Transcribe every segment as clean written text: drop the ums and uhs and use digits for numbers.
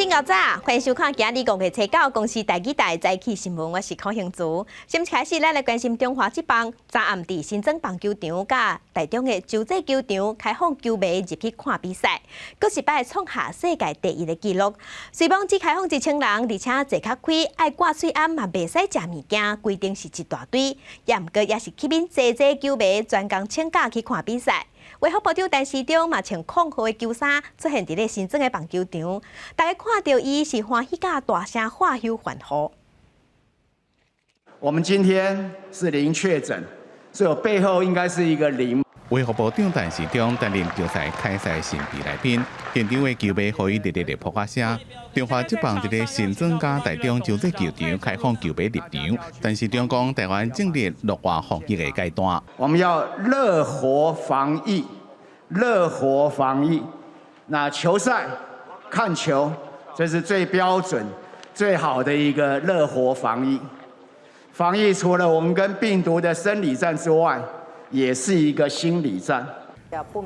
真𠢕早，歡迎收看今日5月初9公視台語台早起新聞，我是柯興竹。先開始，咱來關心中華職棒，昨暗佇新莊棒球場佮台中的洲際球場開放球迷入去看比賽，閣一擺創下世界第一的紀錄。雖罔只開放1000人，而且坐較開，愛掛喙罨嘛袂使食物件，規定是一大堆。也毋過也是吸引濟濟球迷專工請假去看比賽。衛福部長陳時中嘛穿控號的球衫出現佇咧新莊的棒球場，大家看著伊是歡喜甲大聲喝挾歡呼。我們今天是零確診，所以我背後應該是一個零。衛福部長陳時中擔任球賽開賽神秘來賓，現場的球迷予伊熱烈的噗仔聲。中華職棒佇咧新莊佮台中洲際球場開放球迷入場，陳時中講台灣進入樂活防疫的階段。我們要樂活防疫，樂活防疫。那球賽看球，這是最標準、最好的一個樂活防疫。防疫除了我們跟病毒的生理戰之外，也是一個心理戰。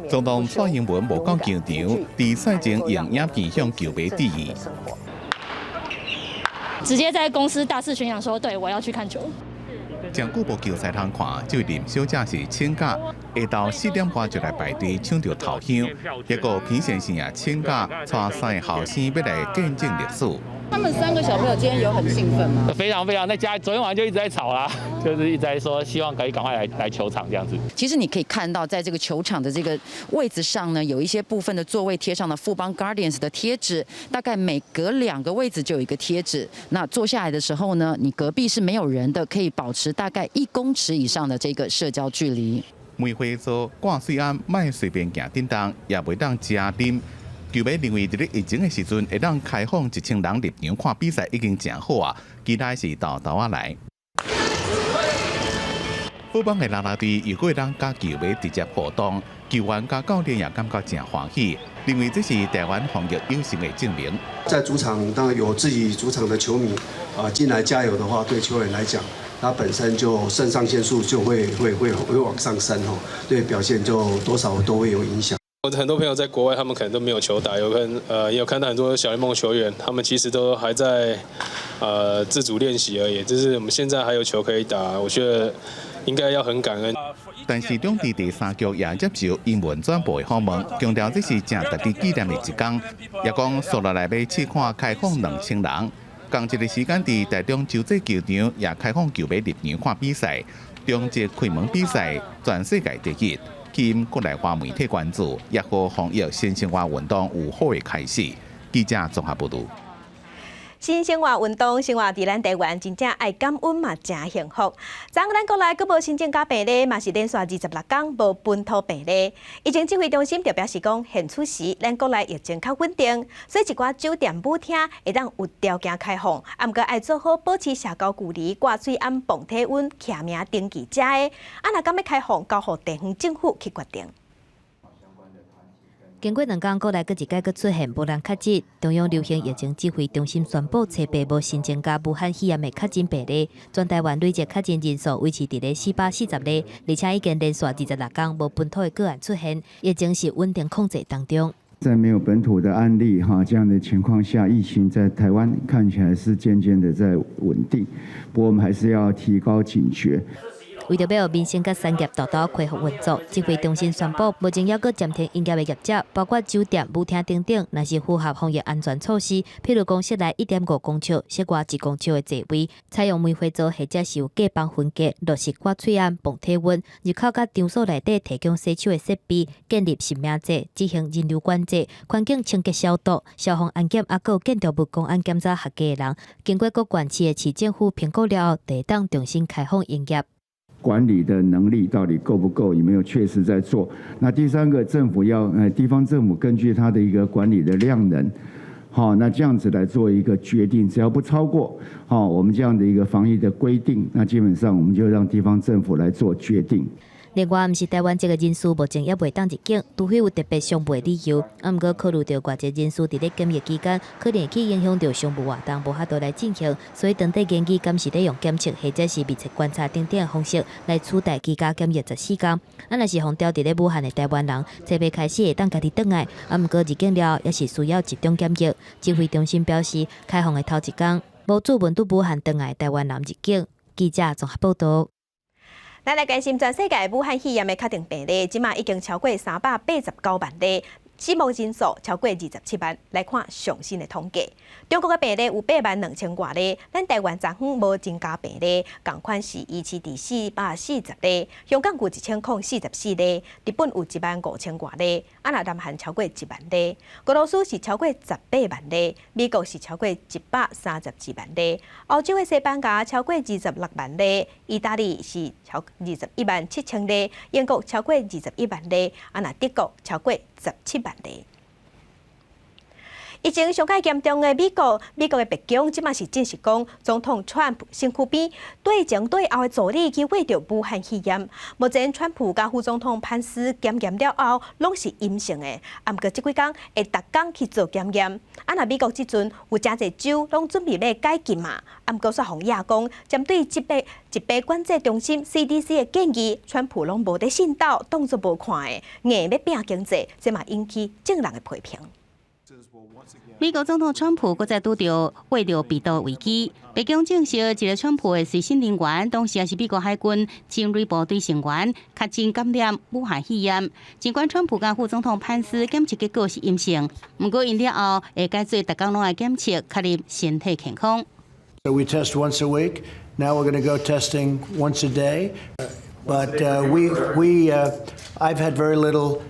總統蔡英文無到球場，佇賽前用影片向球迷致意。直接在公司大肆宣揚說：對，我要去看球。誠久無球賽通看，這位林小姐是請假，下晝4點半就來排隊搶著頭香，結果平先生也請假，帶三個後生欲來見證歷史。他們三個小朋友今天有很興奮嗎？非常非常，在家昨天晚上就一直在吵啦，就是一直在說希望可以趕快來球場這樣子。其實你可以看到，在這個球場的這個位置上呢，有一些部分的座位貼上了富邦 Guardians 的貼紙，大概每隔兩個位置就有一個貼紙。那坐下來的時候呢，你隔壁是沒有人的，可以保持大概1公尺以上的這個社交距離。梅花座掛喙罨，莫隨便行振動，也袂當食啉。球迷認為，佇咧疫情的時陣，會當開放1000人入場看比賽已經誠好啊，其他是沓沓仔來。富邦的啦啦隊又閣會當佮球迷直接互動，球員佮教練也感覺誠歡喜，認為這是台灣防疫有成的證明。在主場當然有自己主場的球迷啊進來加油的話，對球員來講，他本身就腎上腺素就會往上升哦，對表現就多少都會有影響。我很多朋友在國外，他們可能都沒有球打，有可能也有看到很多小聯盟球員，他們其實都還在自主練習而已。就是我們現在還有球可以打，我覺得應該要很感恩。陳時中佇第三局也接受英文轉播的訪問，強調這是誠值得紀念的一天，也講紲落來欲試看開放2000人。仝一個時間，佇台中洲際球場也開放球迷入場看比賽，中職開門比賽全世界第一。吸引國內外媒體關注，也予防疫新生活運動有好的開始。記者綜合報導。新生活運動生活佇咱台灣真正愛感恩嘛，誠幸福。昨昏咱國內閣無新增加病例，嘛是連續26工無本土病例。疫情指揮中心就表示講，現此時咱國內疫情較穩定，所以一寡酒店、舞廳會當有條件開放，啊，毋過愛做好保持社交距離、掛喙罨、磅體溫、記名登記遮个。啊，若敢欲開放，交予地方政府去決定。經過兩工，國內閣一擺閣出現無人確診。中央流行疫情指揮中心宣布，初八無新增加武漢肺炎的確診病例，全台灣累計確診人數維持佇咧440例，而且已經連續26工無本土的個案出現，疫情是穩定控制當中。在沒有本土的案例哈這樣的情況下，疫情在台灣看起來是漸漸的在穩定，不過我們還是要提高警覺。為著欲予民生佮產業沓沓恢復運作，指揮中心宣布，目前猶閣暫停營業的業者，包括酒店、舞廳等等，若是符合防疫安全措施，譬如講室內1.5公尺、室外1公尺的座位，採用梅花座或者是有隔房分隔，落實掛喙罨、磅體溫，入口佮場所內底提供洗手的設備，建立實名制，執行人流管制，環境清潔消毒、消防安檢，猶閣有建築物公安檢查合格的人，經過各縣市的市政府評估了後，就會當重新開放營業。管理的能力到底夠不夠？有沒有確實在做？那第三個，政府要地方政府根據它的一個管理的量能，好，那這樣子來做一個決定，只要不超過，好，我們這樣的一個防疫的規定，那基本上我們就讓地方政府來做決定。另外，毋是台灣籍的人士目前猶袂當入境，除非有特別商務的理由。啊，毋過考慮著外籍人士佇咧檢疫期間，可能會去影響著商務活動，無法度來進行，所以當地建議暫時咧用檢測或者是密切觀察等等的方式來取代居家檢疫14天。啊，若是予調佇咧武漢的台灣人，初八開始會當家己轉來，啊，毋過入境了後，猶是需要集中檢疫。指揮中心表示，開放的頭一工，無主文拄武漢轉來的台灣人入境。記者綜合報導。咱來關心全世界武漢肺炎的確定病例，這馬已經超過389萬例，死亡人數超過27萬。來看上新的統計，中國的病例有8萬2千外例，咱台灣昨昏無增加病例，仝款是維持佇440例。香港有1044例，日本有1萬5千外例，啊若南韓超過1萬例，俄羅斯是超過18萬例，美國是超過132萬例，歐洲的西班牙超過26萬例，意大利是超21萬7千例，英國超過21萬例，啊若德國超過17萬例。疫情上蓋嚴重的美國，美國的白宮這馬是證實講，總統川普身軀邊對前對後的助理去患著武漢肺炎。目前川普佮副總統潘斯檢驗了後，攏是陰性的。啊，毋過這幾工會逐工去做檢驗。啊，若美國這陣有誠濟州攏準備欲解禁嘛，啊，毋過煞予指講，針對疾病管制中心 CDC 的建議，川普攏無咧信斗，當作無看的，硬欲拚經濟，這嘛引起眾人的批評。美國總統川普閣再拄著患著病毒危機，白宮證實，一個川普的隨身人員，當時也是美國海軍精銳部隊成員，確診感染武漢肺炎。儘管川普佮副總統潘斯檢測結果是陰性，毋過𪜶了後會改做逐工攏愛檢測，確認身體健康。 So we test once a week. Now we're going to go testing once a day. But I've had very little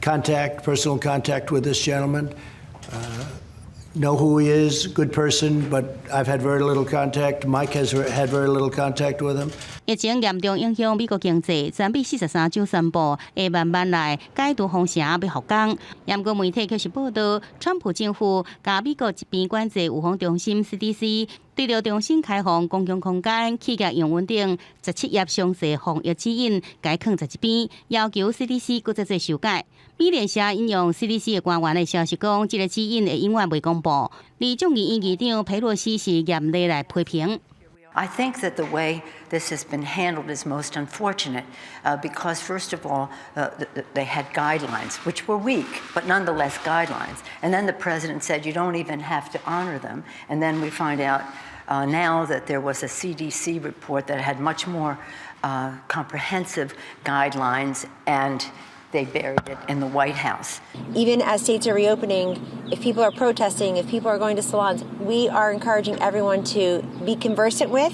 contact, personal contact with this gentleman. Know who he is, good person, but I've had very little contact. Mike has had very little contact with him. 疫情嚴重影響美國經濟，全美43州宣布會慢慢來解除封城，欲復工。毋過媒體卻是報道，川普政府佮美國疾病管制預防中心 CDC 對著重新開放公共空間、企業營運等17頁詳細防疫指引，共囥佇一邊，要求 CDC 閣再做修改。美聯社引用 CDC 的官員的消息講，這個指引會永遠袂公布。而眾議院議長佩洛西是嚴厲來批評。 I think that the way this has been handled is most unfortunate because, first of all, they had guidelines, which were weak, but nonetheless guidelines. And then the president said you don't even have to honor them. And then we find out now that there was a CDC report that had much more comprehensive guidelines, and they buried it in the White House. Even as states are reopening, if people are protesting, if people are going to salons, we are encouraging everyone to be conversant with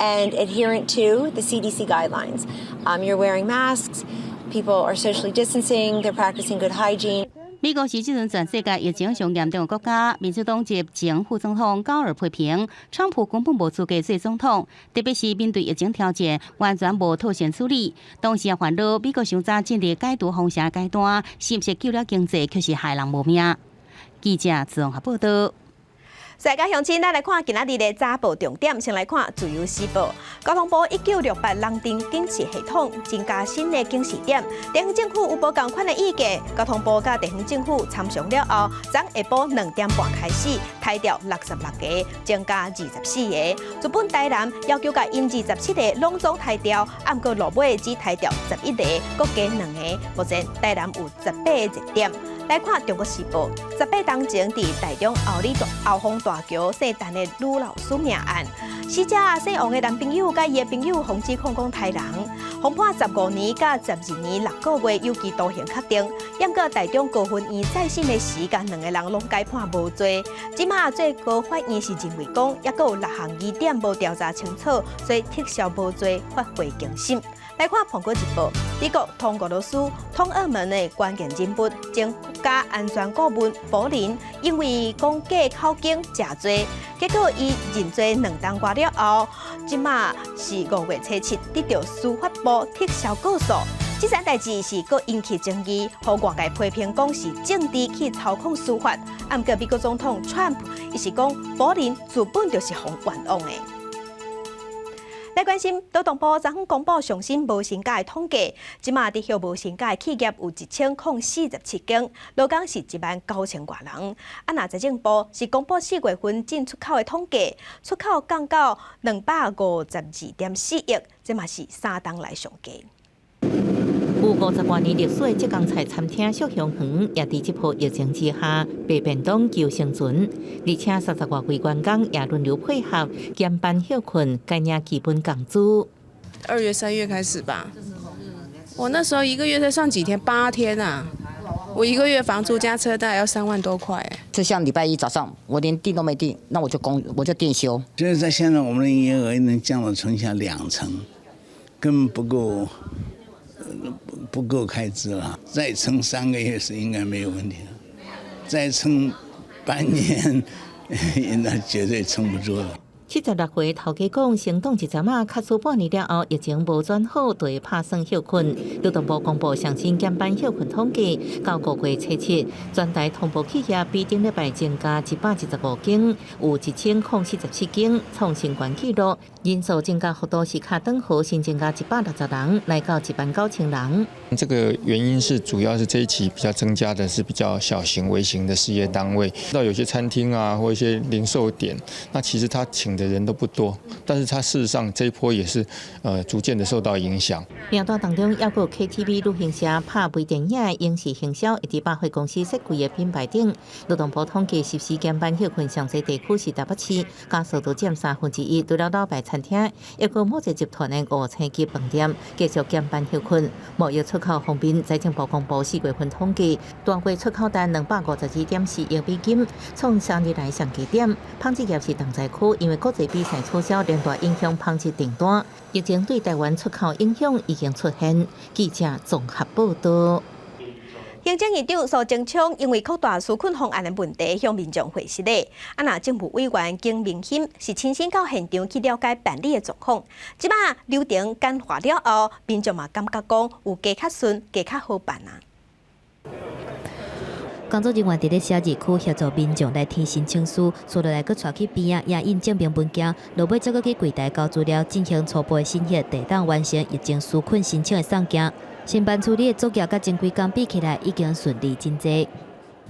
and adherent to the CDC guidelines. You're wearing masks, people are socially distancing, they're practicing good hygiene. 美國是這陣全世界疫情上嚴重的國家，民主黨籍前副總統高爾批評，川普根本無資格做總統，特別是面對疫情挑戰，完全無妥善處理。同時也煩惱美國傷早進入解除封城階段，是毋是救了經濟，卻是害人無命。記者綜合報道。世界鄉親，咱來看今仔日的早報重點。先來看《自由時報》，交通部1968人定警示系統增加新的警示點。地方政府有無仝款的意見？交通部佮地方政府參詳了後，昨下晡2點半開始，裁掉66個，增加24個。日本台南要求共𪜶27個攏總裁掉，毋過落尾只裁掉11個，閣加兩個。目前台南有18個熱點。來看《中國時報》，18當前佇台中后里後豐大橋姓陳的女老師命案，死者姓王的男朋友佮伊的朋友予指控講刣人，予判15年佮12年6個月有期徒刑確定。毋過台中高分院再審的時，共兩個人攏改判無罪。這馬最高法院是認為講，猶閣有六項疑點無調查清楚，所以撤銷無罪，發回重審。來看《蘋果日報》，美國通俄羅斯通俄門的關鍵人物前國家安全顧問柏林，因為講假口供食罪，結果伊認罪2冬外了後，這馬是5月初7得到司法部撤銷告訴。這件代誌是閣引起爭議，予外界批評講是政治去操控司法。毋過美國總統川普伊是講柏林自本就是予冤枉的。來關心勞動部昨昏公布上新無薪假的統計，這馬佇歇無薪假的企業有1047間，勞工是1萬9千外人。啊，若財政部是公布4月份進出口的統計，出口降到252.4億，這嘛是3冬來上低。有50外年歷史的浙江菜餐廳雪香園，也佇這波疫情之下，賣便當求生存，而且30外位員工也輪流配合減班歇睏，加領基本工資。 2月、3月開始吧，我那時候一個月才上幾天，8天啊！我一個月房租加車貸要3萬多塊。就像禮拜一早上，我連訂都沒訂，那我就公我就店休。就是在現在，我們的營業額能降到剩下2成，根本不夠。不夠開支了，再撐3個月是應該沒有問題的，再撐半年，那絕對撐不住了。76歲頭家講，先擋一陣仔，假使半年了後疫情無轉好，就會拍算歇睏。勞動部公布上新減班歇睏統計，到5月初7，全台通報企業比頂禮拜增加115間，有1047間創新高紀錄，人數增加幅度是較轉好，新增加160人，來到1萬9千人。這個原因是主要是這一期比較增加的是比較小型、微型的事業單位，到有些餐廳啊或一些零售點，那其實他請的人都不多，但是他事實上這一波也是，逐漸的受到影響。名單當中，猶閣 KTV 旅行社、拍微電影的影視行銷以及百貨公司設櫃的品牌等。勞動部統計實施減班歇睏上濟地區是台北市，加速度佔1/3。除了老牌餐廳，猶閣某一集團的五星級飯店繼續減班歇睏。貿易出口方面，財政部公布4月份統計，單月出口單252.4億美金，創3年來上低點。紡織業是重災區，因為國際比賽取消，連帶影響紡織訂單。疫情對台灣出口影響已經出現。記者綜合報道。行政院長蘇貞昌因為擴大紓困方案的問題，向民眾回失禮。啊，若政務委員金明欣是親身到現場去了解辦理的狀況。這擺流程簡化了後，民眾嘛感覺講有加較順，加較好辦啊。工作人員佇咧寫字區協助民眾來填申請書，紲落來閣帶去邊仔影印證明文件，落尾才閣去櫃台交資料進行初步的審核，就會當完成疫情紓困申請的送件。申辦處理的作業佮前幾工比起來，已經順利真濟。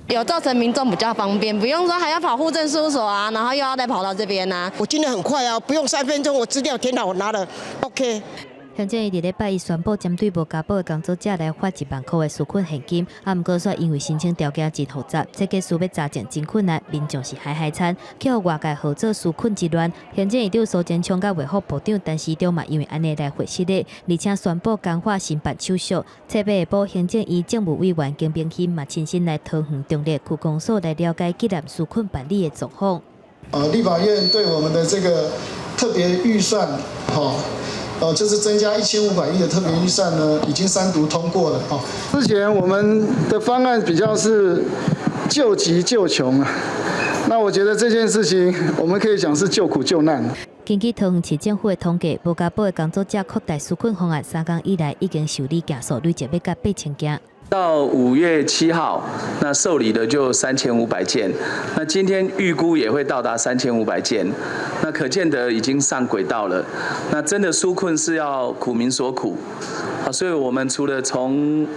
有造成民眾比較方便，不用說還要跑戶政事務所啊，然後又要再跑到這邊啊。我今天很快啊，不用3分鐘，我資料填好，我拿了，OK。行政院佇禮拜一宣布，針對無加保的工作者來發1萬箍的紓困現金，啊，毋過煞因為申請條件真複雜，設計師欲查證真困難，民眾是害害慘，去予外界號做紓困之亂。行政院長蘇貞昌佮衛福部長陳時中嘛，因為按呢來回失禮，而且宣布簡化申辦手續。冊尾下晡，行政院政務委員金明欣嘛親身來桃園中壢區公所來了解吉南紓困辦理的狀況。立法院對我們的這個特別預算，吼。就是增加1500億的特別預算呢，已經三讀通過了。哦，之前我們的方案比較是救急救窮啊，那我覺得這件事情我們可以講是救苦救難。根據桃園市政府的統計，無加保的工作者擴大紓困方案3工以來，已經受理件數累計欲到8000件。到5月7號，那受理的就3500件，那今天預估也會到達三千五百件，那可見得已經上軌道了。那真的紓困是要苦民所苦，啊，所以我們除了從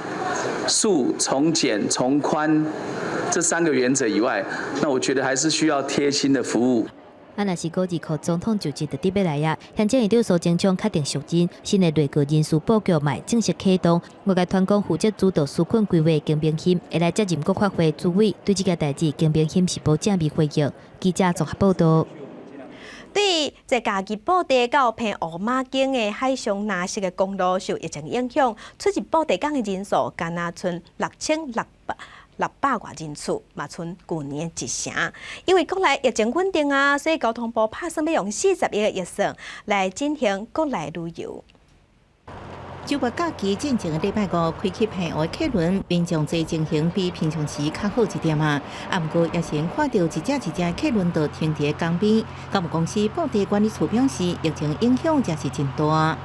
速、從簡、從寬這三個原則以外，那我覺得還是需要貼心的服務。啊，若是高二號總統就職就佇欲來啊，行政院長蘇貞昌確定續任，新的內閣人事布局嘛正式啟動。外界傳講負責主導紓困規劃金明欣會來接任國發會主委，對這件代誌，金明欣是無正面回應。記者綜合報道。對這嘉義布袋到澎湖馬間的海上藍色的公路受疫情影響，出入布袋港的人數干焦賰6600外人次，嘛賰舊年的一成。因為國內疫情穩定啊，所以交通部拍算欲用40億的預算來進行國內旅遊。週末假期進前的禮拜五開啟澎湖客輪，民眾坐情形比平常時較好一點啊。啊，毋過也是看著一隻一隻客輪都停佇港邊。港務公司布袋管理處表示，疫情影響誠是真大。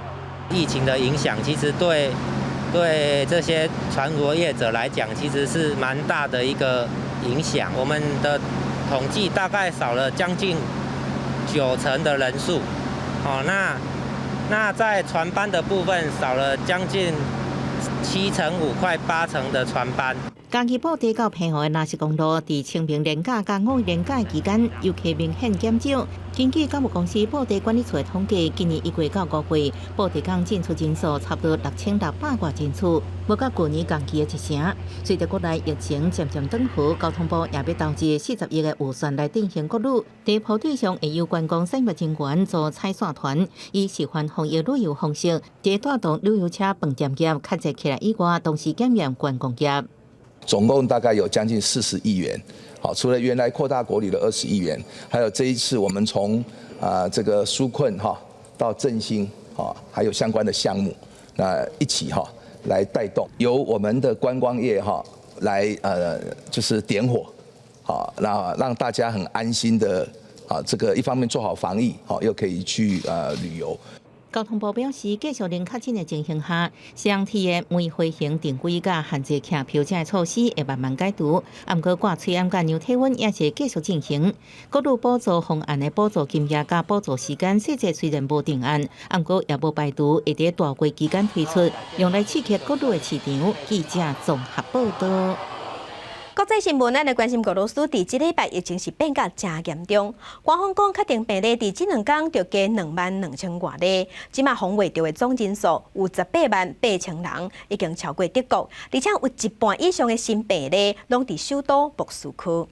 疫情的影響其實對這些船舶業者來講，其實是蠻大的一個影響。我們的統計大概少了將近9成的人數。哦，那那在船班的部分少了將近7.5%，快8成的船班。嘉義埔地到澎湖的藍色公路，佇清明連假佮五一連假期間，遊客明顯減少。根據港務公司埔地管理處的統計，今年1月到5月，埔地港進出人數差不多6600外人次，無佮舊年同期的一成。隨著國內疫情漸漸轉好，交通部也欲投資40億的預算來振興國旅。佇鋪對上會由觀光產業人員組踩線團，以示範防疫旅遊方式，佇帶動旅遊車飯店業較濟起來以外，同時檢驗觀光業。總共大概有將近40億元，好，除了原來擴大國旅的20億元，還有這一次我們從啊這個紓困哈到振興啊，還有相關的項目，那一起哈來帶動，由我們的觀光業哈來就是點火，好，那讓大家很安心的啊這個一方面做好防疫，好又可以去旅遊。交通部表示，繼續零確診的情形下，雙鐵的梅花型定軌佮限制客票這措施會慢慢解除。毋過掛喙罨佮量體溫也是繼續進行。國旅補助方案的補助金額佮補助時間細節雖然無定案，毋過也無排除會佇大月期間推出，用來刺激國旅的市場。記者綜合報道。國際新聞，咱來關心俄羅斯佇這禮拜疫情是變甲誠嚴重。官方講確定病例佇這兩工就加22,000外例，這馬防衛著的總人數有188,000人，已經超過德國，而且有一半以上的新病例攏佇首都莫斯科。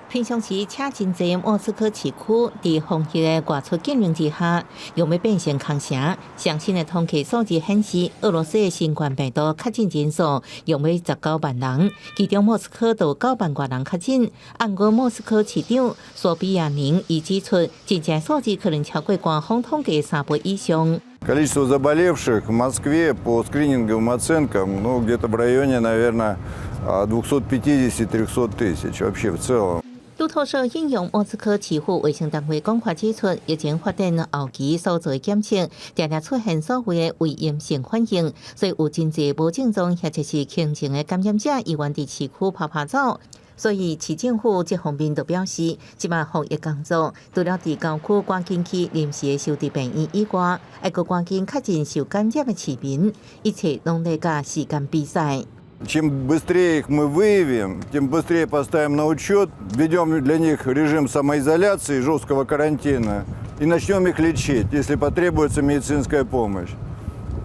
平常時車真濟，莫斯科市區佇防疫的外出禁令之下，欲欲變成空城。上新的統計數字顯示，俄羅斯的新冠病毒確診人數欲欲19萬人，其中莫斯科就9萬外人確診。毋過莫斯科市長索比亞寧伊指出，真正數字可能超過官方統計3倍以上。 Количество заболевших в Москве по скрининговым оценкам, ну, где-то в районе, наверное, 250-300 тысяч вообще в целом. 路透社引用莫斯科市府衛生單位講法指出，疫情發展後期所做的檢測，定定出現所謂的偽陰性反應，所以有真濟無症狀或者是輕症的感染者，依然佇市區趴趴走。所以市政府這方面就表示，這擺防疫工作除了佇郊區趕緊去臨時的收治病院以外，還閣趕緊確認受感染的市民，一切攏咧佮時間比賽。 Чем быстрее их мы выявим, тем быстрее поставим на учет, введем для них режим самоизоляции, жесткого карантина и начнем их лечить, если потребуется медицинская помощь.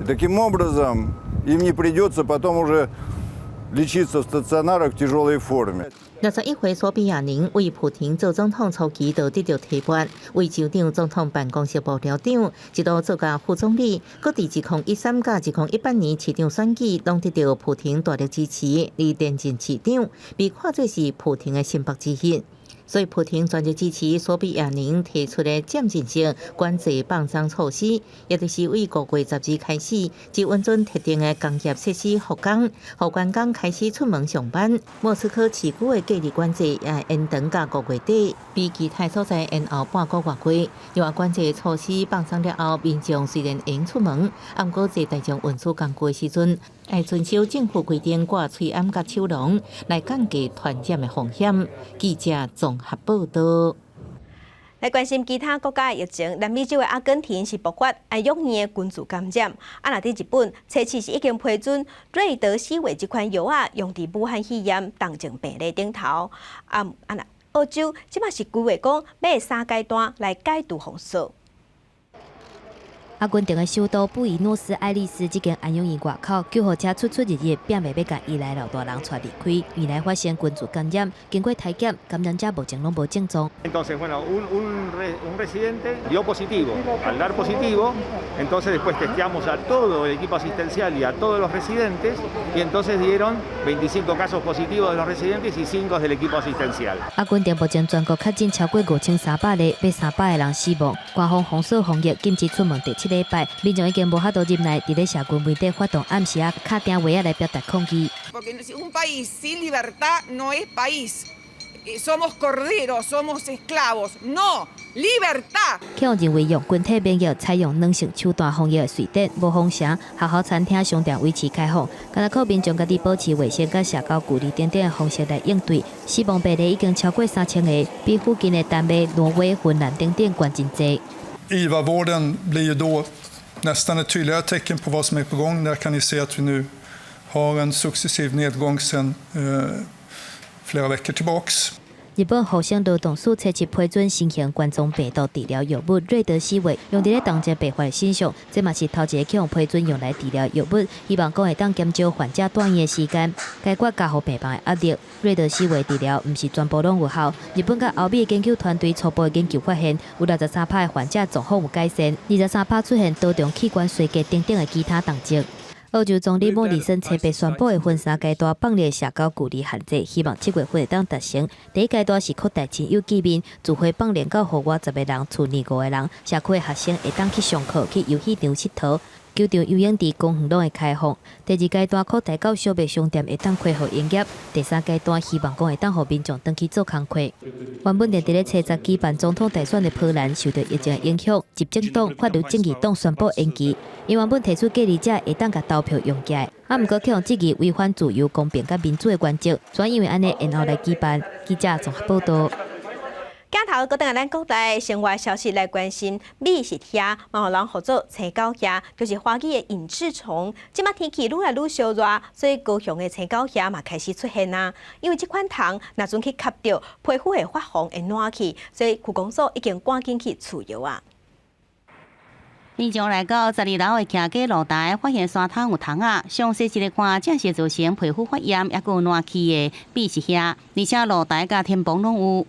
И таким образом им не придется потом уже лечиться в стационарах в тяжелой форме. 61歲索比亞寧為普廷做總統初期就得著提拔，為州長總統辦公室幕僚長，一度做甲副總理。閣佇2013佮2018年市長選舉，攏得著普廷大力支持，而連任市長，被看做是普廷的心腹之一。所以，普廷全力支持索比亞寧提出的漸進性管制放鬆措施，也就是為5月12開始，只允准特定的工業設施復工，予員工開始出門上班。莫斯科市區的隔離管制也延長到5月底，比其他所在延後半個月。另外，管制措施放鬆了後，民眾雖然會用出門，毋過坐大眾運輸工具的時陣，愛遵守政府規定，掛喙罨佮手籠，來降低傳染的風險。記者綜合報道。來關心其他國家的疫情，南美洲的阿根廷是爆發安養院的群聚感染。啊，若佇日本，初試是已經批准瑞德西韋這款藥仔用佇武漢肺炎重症病例頂頭。啊啊，若澳洲這馬是規劃講欲三階段來解除封鎖。阿根廷的首都布宜諾斯艾利斯這間安養院外口，救護車出出入入，拼命欲共伊內老大人帶離開。原來發生群聚感染，經過篩檢，感染者目前攏無症狀。 Entonces, bueno, un residente dio positivo. Al dar positivo, entonces después testeamos a todo el equipo asistencial y a todos los residentes, y entonces dieron 25 casos positivos de los residentes y 5 del equipo asistencial. 阿根廷目前全國確診超過5300例，欲300個人死亡。官方封鎖防疫，禁止出門第七禮拜，民眾已經無法度入來，佇咧社群媒體發動暗時仔敲電話仔來表達抗議。 Porque un país sin libertad no es país. Somos corderos, somos esclavos. No, libertad. 予人認為用群體免疫採用軟性手段防疫的瑞典，無封城，學校、餐廳、商店維持開放，敢若靠民眾家己保持衛生佮社交距離等等的方式來應對。死亡病例已經超過3000個，比附近的丹麥、挪威、芬蘭等等懸真濟。IVA-vården blir ju då nästan ett tydligare tecken på vad som är på gång. Där kan ni se att vi nu har en successiv nedgång sedan flera veckor tillbaks. 日本厚生勞動省初七批准新型冠狀病毒治療藥物瑞德西韋，用佇咧重症病患身上，這嘛是頭一个予批准用來治療藥物，希望講會當減少患者蹛院的時間，解決加護病房的壓力。瑞德西韋治療毋是全部攏有效，日本佮歐美研究團隊初步研究發現，有63趴的患者狀況有改善，23趴出現多重器官衰竭等等的其他重症。澳洲總理莫里森初八宣布會分三階段放寬社交距離限制，希望7月份會當達成。第一階段是擴大親友見面，自花放寬到戶外10個人，厝內5個人，社區的學生會當去上課、去遊戲場𨑨迌，球場、游泳池、公園攏會開放。第二階段擴大到小麥商店會當恢復營業。第三階段希望講會當予民眾轉去做工課。原本佇咧初十舉辦總統大選的波蘭受著疫情影響，執政黨法律正義黨宣布延期。𪜶原本提出隔離者會當共投票用寄，啊，毋過去予質疑違反自由、公平佮民主的原則，所以因為按呢延後來舉辦。記者綜合報導。鏡頭閣轉來咱國內生活消息來關心，美食蟻嘛予人號做青狗蟻，就是華語的隱翅蟲。這馬天氣愈來愈燒熱，所以高雄的青狗蟻嘛開始出現啊。因為這款蟲若陣去吸著，皮膚會發紅會爛去，所以區公所已經趕緊去除藥啊。民眾來到12樓的徛家露台，發現沙灘有蟲仔，詳細一个看，正是造成皮膚發炎，抑閣有爛去的美食蟻，而且露台佮天棚攏有。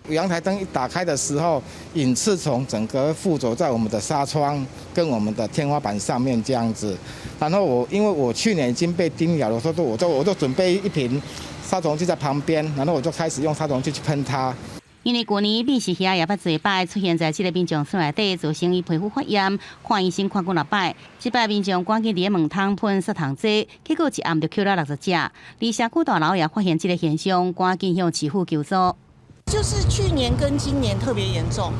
陽台燈一打開的時候，隱翅蟲整個附着在我們的紗窗跟我們的天花板上面這樣子。然後我因為我去年已經被叮咬了，所以我就準備一瓶殺蟲劑在旁邊，然後我就開始用殺蟲劑去噴它。因為舊年美食蟻也捌濟擺出現在這个民眾厝內底，造成伊皮膚發炎，看醫生看幾若擺。這擺民眾趕緊佇咧門窗噴殺蟲劑，結果一暗就抾了60隻。佇社區大樓也發現這个現象，趕緊向市府求助。就是去年跟今年特別嚴重，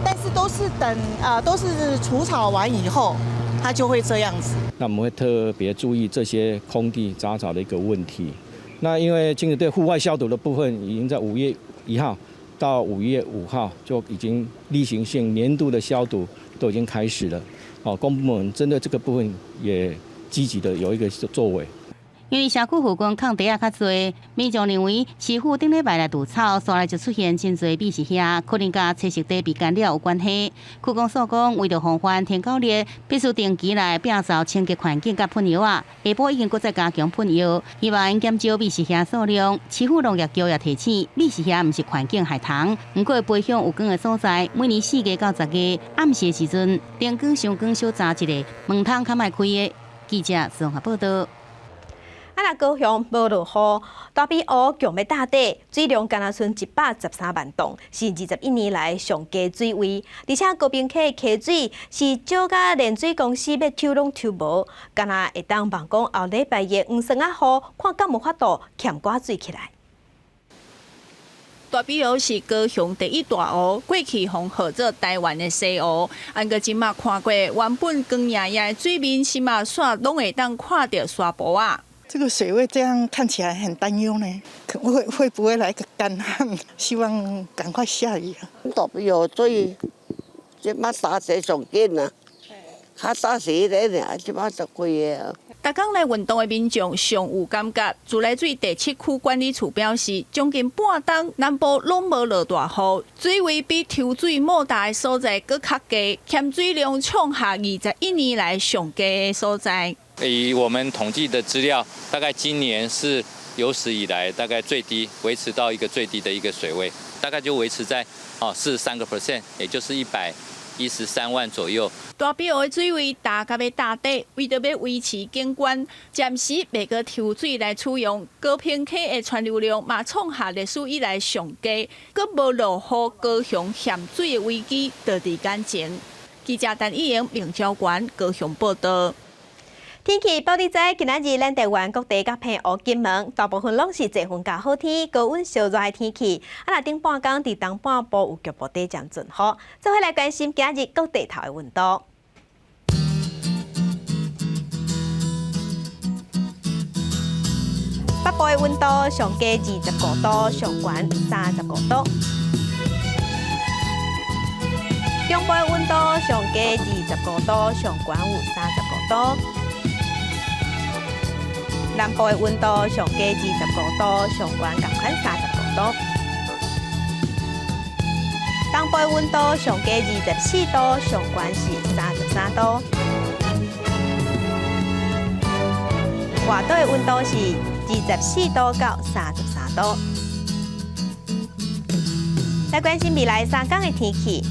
但是都是等啊，都是除草完以後，它就會這樣子。那我們會特別注意這些空地雜草的一個問題。那因為清潔隊戶外消毒的部分已經在5月1號到5月5號就已經例行性年度的消毒都已經開始了。哦，公部門針對這個部分也積極的有一個作為。因為社區附近空地仔較濟，民眾認為市府頂禮拜來除草，紲來就出現真濟美食蟻，可能佮棲息地被干擾有關係。區公所講，為著防範天狗蟪，必須定期來摒掃清潔環境佮噴藥仔。下晡已經閣再加強噴藥，希望減少美食蟻數量。市府農業局也提醒，美食蟻毋是環境害蟲，毋過會飛向有光的所在。每年4月到10月暗時的時陣，燈光傷光小眨一下，門窗較莫開的。記者綜合報導。啊！若高雄無落雨，大比湖強欲打底，水量干焦賰113萬噸，是21年來上低水位。而且高屏溪溪水是少甲連水公司欲抽攏抽無，干焦會當望講後禮拜的黃霜仔雨，看敢有法度欠寡水起來。大比湖是高雄第一大湖，過去予號做台灣的西湖。毋過這馬看過，原本光熠熠的水面，這馬煞攏會當看著沙埔仔。這個水位這樣看起來很擔憂呢，會不會來個乾旱？希望趕快下雨啊！大比湖水，這馬打水上緊啊，較早是彼个爾，這馬就貴个啊。逐工來運動的民眾上有感覺，自來水第七區管理處表示，將近半冬南部攏無落大雨，水位比抽水莫達的所在閣較低，欠水量創下21年來上低的所在。以我們統計的資料，大概今年是有史以來大概最低，維持到一個最低的一個水位，大概就維持在43%，也就是113萬左右。大比湖的水位焦甲欲打底，為著欲維持景觀，暫時袂閣抽水來使用。高屏溪的川流量嘛創下歷史以來上低，閣無落雨，高雄欠水的危機就佇眼前。記者陳以瑩、明昭館高雄報導。天氣報你知，今仔日咱台灣各地佮澎湖金門，大部分攏是濟雲佮好天，高溫燒熱的天氣。啊，若頂半工佇東半部有局部短暫陣雨。做伙來關心今仔日各地頭的溫度。北部的溫度上低25度，上懸35度。中部的溫度上低25度，上懸有35度。南部的溫度上低25度，上懸仝款35度。東部的溫度上低24度，上懸是33度。外島的溫度是24度到33度。來關心未來三工的天氣。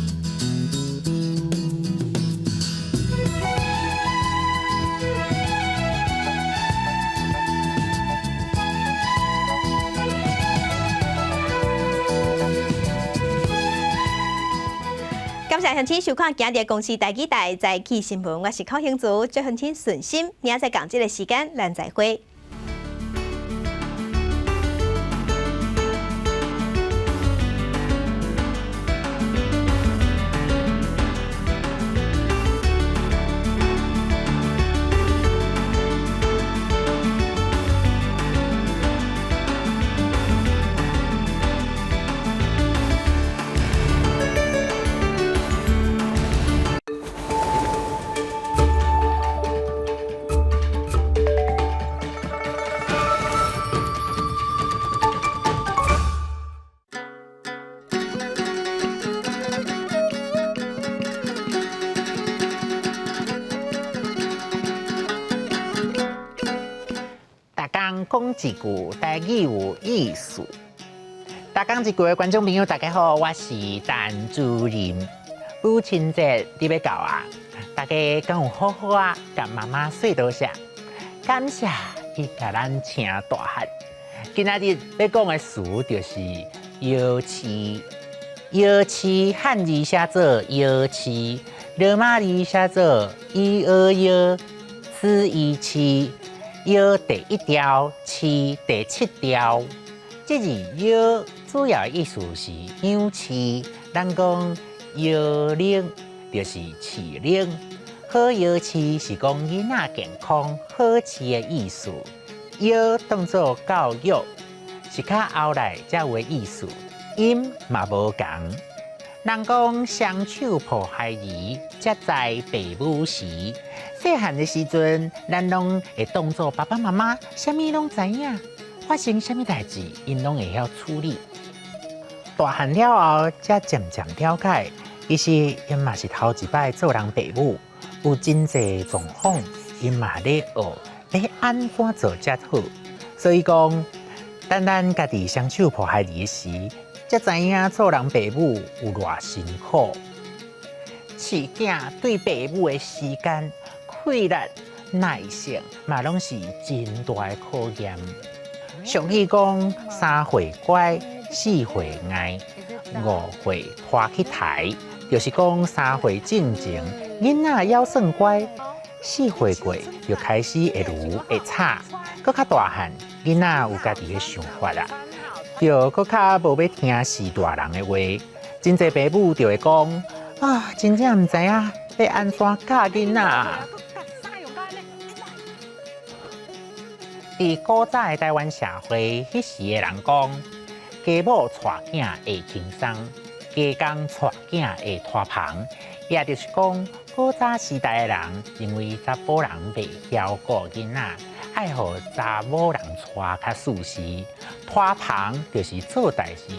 感謝鄉親收看今日公視台語台早起新聞，我是寇興祖，祝鄉親順心，明仔載仝這个時間，咱再會。逐工講一句台語有意思。逐工一句的觀眾朋友，大家好，我是陳主任。母親節佇欲到啊，大家敢有好好啊，共媽媽說多謝，感謝伊共咱請大漢。今仔日欲講的詞就是搖飼。搖飼漢字寫做搖飼，羅馬字寫做伊俄搖，此伊飼。搖第一條，飼第七條。這字搖主要的意思是養飼，咱講搖奶就是飼奶，好搖飼是講囡仔健康好飼的意思。搖當做教育是較後來才有的意思，音嘛無仝。人講雙手抱孩兒，才知父母時。細漢的時陣，咱攏會當做爸爸媽媽，啥物攏知影，發生啥物代誌，𪜶攏會曉處理。大漢了後，才漸漸了解，其實𪜶嘛是頭一擺做人爸母，有真濟狀況，𪜶嘛咧學，欲按怎做才好。所以講，等咱家己雙手抱孩兒時，才知影做人爸母有偌辛苦。飼囝對爸母的時間、氣力、耐性，嘛攏是真大的考驗。俗語講：三歲乖，四歲𠊎，五歲拖去刣。就是講三歲進前，囡仔猶算乖；四歲過就開始會魯會吵，閣較大漢，囡仔有家己的想法啦。就閣較無欲聽序大人的話，真濟爸母就會講啊，真正毋知影欲按怎教囡仔。佇古早的台灣社會，彼時的人講，家母帶囝會輕鬆，家公帶囝會拖棚，也就是講，古早時代的人認為查埔人袂曉顧囡仔，愛予查某人帶較舒適。拖棚就是做代誌，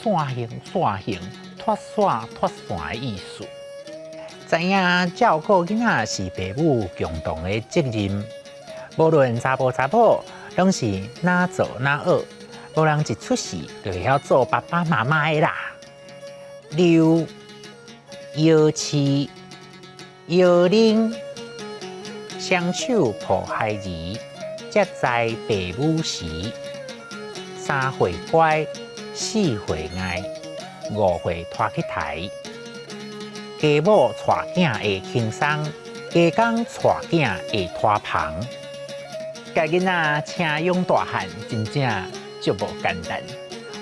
線行線行，脫線脫線的意思。知影照顧囡仔是爸母共同的責任，無論查埔查某，攏是哪做哪學，無人一出世就會曉做爸爸媽媽的啦。遛、搖飼、搖奶、雙手抱孩兒，才知父母時。三歲乖，四歲𠊎，五歲拖去刣。家母帶囝會輕鬆，家公帶囝會拖棚。共囡仔請養大漢，真正足無簡單。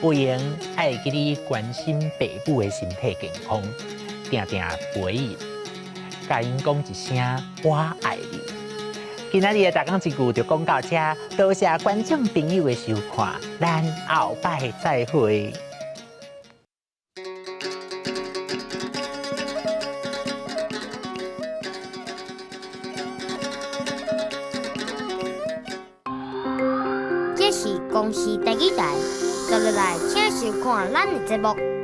有閒愛會記得關心爸母的身體健康，定定陪𪜶，共𪜶講一聲我愛你。今仔日的逐工一句就講到這，多謝觀眾朋友的收看，咱後擺再會。公視台語台，接落來請收看咱的節目。